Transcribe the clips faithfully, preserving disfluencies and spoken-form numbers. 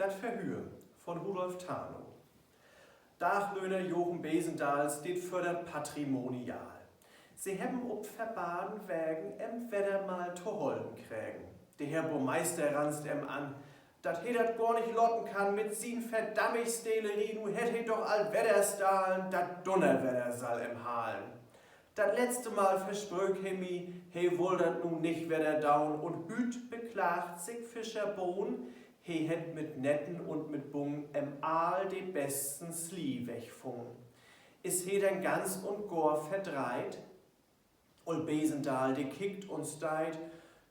Dat Verhöör von Rudolf Tarnow. Daglöhner Jochen Besendahl steiht vör dat Patrimonial. Se hebben op verbaden Wegen em wedder mal to hollen kregen. De Herr Burmeister ranzt em an, dat he dat gor nich laten kann mit sien verdammig Stehlerie, nu hett he doch al wedder stahlen, dat Dunnerwedder sall em halen. Dat letzte Mal verspröök he mi, he wull dat nu nich wedder doon, un hüüt beklaagt sik Fischer Bohn, he hett mit Netten un mit Bungen em all de besten Slie wegfungen. Is he denn ganz un gor verdreiht? Oll Besendahl, de kickt un steiht: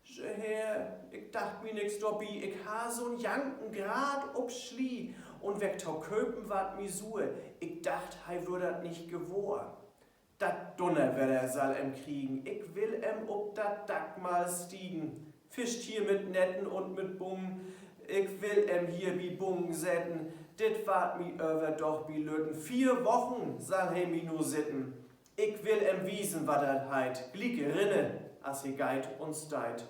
Je Herr, ik dacht mi nix dorbi, ik harr so'n Janken graad op Slie, un weck to köpen warrt mi suur, ik dacht, he wöör dat nich gewohr. Dat Dunnerwedder sall em kriegen, ik will em op dat Dack mal stiegen. Fischt hier mit Netten un mit Bungen, ik will em hier bi Bungen setten. Dit warrt mi över doch bi lütten, vier Wochen sall he mi nu sitten. Ik will em wiesen, wat dat heit, gliek rinne, as he geiht un steiht.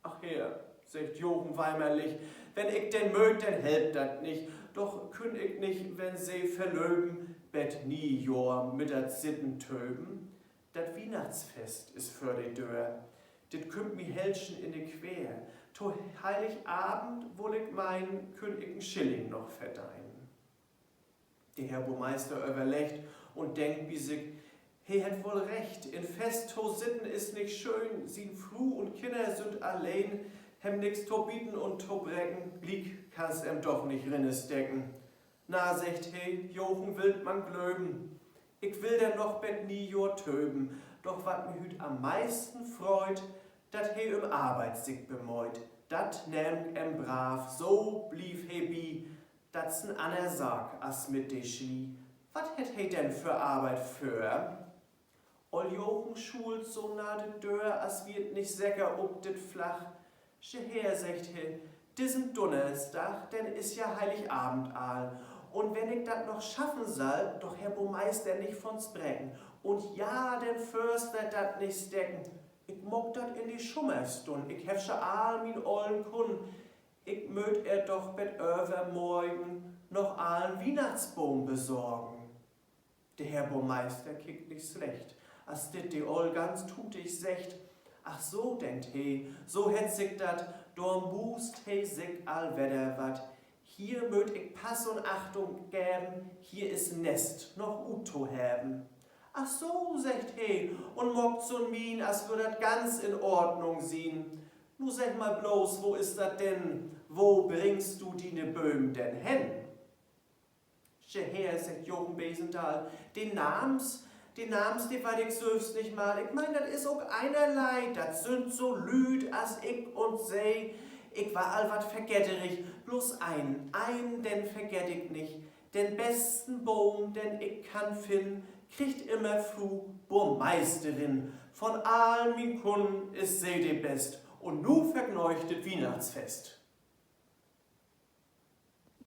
Ach Herr, seggt Jochen weimerlich, wenn ik denn mööt, denn helpt dat nich. Doch künn ik nich, wenn Se verlöven, bet Niejohr mit dat Sitten töven? Dat Wiehnachtsfest is vör de Döör. Dit kümmt mi hellschen in de Queer. To Heiligavend, wull ik meinen, künn ik en Schilling noch verdeinen. De Herr Burmeister överleggt un denkt bi sik: He hett woll recht, in Fest to sitten is nich schöön, sien Fru un Kinner sünd alleen, hebbt nix to bieten un to breken, gliek kannst em doch nich rinne steken. Na, seggt he, Jochen, willt man glöven, ik will denn noch bet Niejohr töven, doch wat mi hüüt an'n meisten freut, dat he üm Arbeit sik bemöht. Dat nehm em brav, so bliev he bi, dat 's en anner Saak as mit de Slie. Wat hett he denn för Arbeit vör? Oll Jochen schuult so na de Döör, as wier 't nich seker op dit Flach. Je Herr, seggt he, dissen Dunnersdag, denn is ja Heiligavend al. Un wenn ik dat noch schaffen sall, doch Herr Burmeister, nich von spreken. Un ja, den Förster dat nich steken. Ik maak dat in de Schummerstunn, ik heff je all mien ollen Kunnen. Ik mööt ehr doch bet övermorgen noch all en Wiehnachtsboom besorgen. De Herr Burmeister kickt nich slecht, as dit de Oll ganz tutig seggt. Ach so, denkt he, so hett sik dat, dor muust he sik al wedder wat. Hier mööt ik Pass un Achtung geven, hier is Nest noch uttoheven. Ach so, seggt he un maakt so'n Mien, as wöör dat ganz in Ordnung sien. Nu segg mal blots, wo is dat denn? Wo bringst du diene Bööm denn hen? Je Herr, seggt Jochen Besendahl, de Namens, de Namens, de weit ik sülvst nich mal. Ik meen, dat is ok enerlei, dat sünd so Lüüd as ik un Se. Ik warr al wat vergetterig, blots een, een, den vergett ik nich. Den besten Boom, den ik kann finnen, kriggt immer Fru Burmeisterin. Von all mien Kunnen is se de best. Un nu vergnöögt dat Wiehnachtsfest.